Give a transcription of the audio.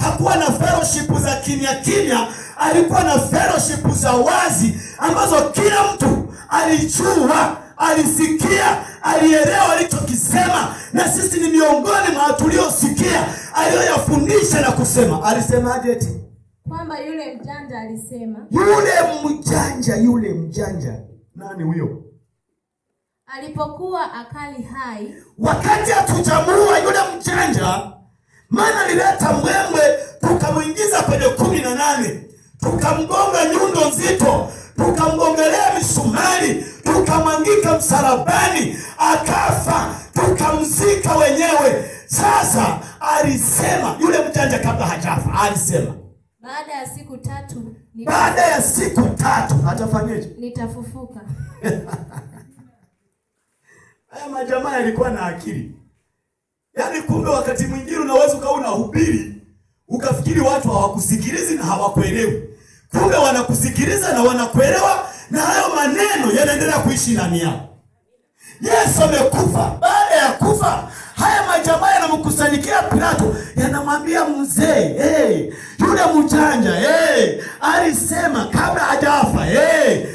Hakuwa na fellowship za kimya kimya, alikuwa na fellowship za wazi ambazo kila mtu alijua, alisikia, alielewa alichokisema, na sisi ni miongoni mwa tuliosikia aliyoyafundisha na kusema. Alisemaje eti? Kwamba yule mjanja alisema, Yule mjanja, yule mjanja, nani huyo? Alipokuwa akali hai, Wakati hatujamuua yule mjanja, maana alileta mbwembwe, tukamwingiza kwenye 18, tukamgonga nyundo nzito, tukamgongelea misumari, tukamwangika msalabani, akafa, tukamzika wenyewe. Sasa alisema yule mjanja kabla hajafa, alisema baada ya siku 3 baada ya siku 3 atafanyeje? Nitafufuka. Haya majamaa yalikuwa na akili. Yaani kumbe wakati mwingine unaweza ukawa unahubiri ukafikiri watu hawakusikilizi na hawakuelewi. Kumbe wanakusikiliza na wanakuelewa, na hayo maneno yanaendelea kuishi ndani yao. Yesu amekufa. Baada ya kufa, haya majamaa yanamkusanyikia Pilato, yanamwambia mzee, hey, yule mjanja, hey, alisema kabla hajafa, hey,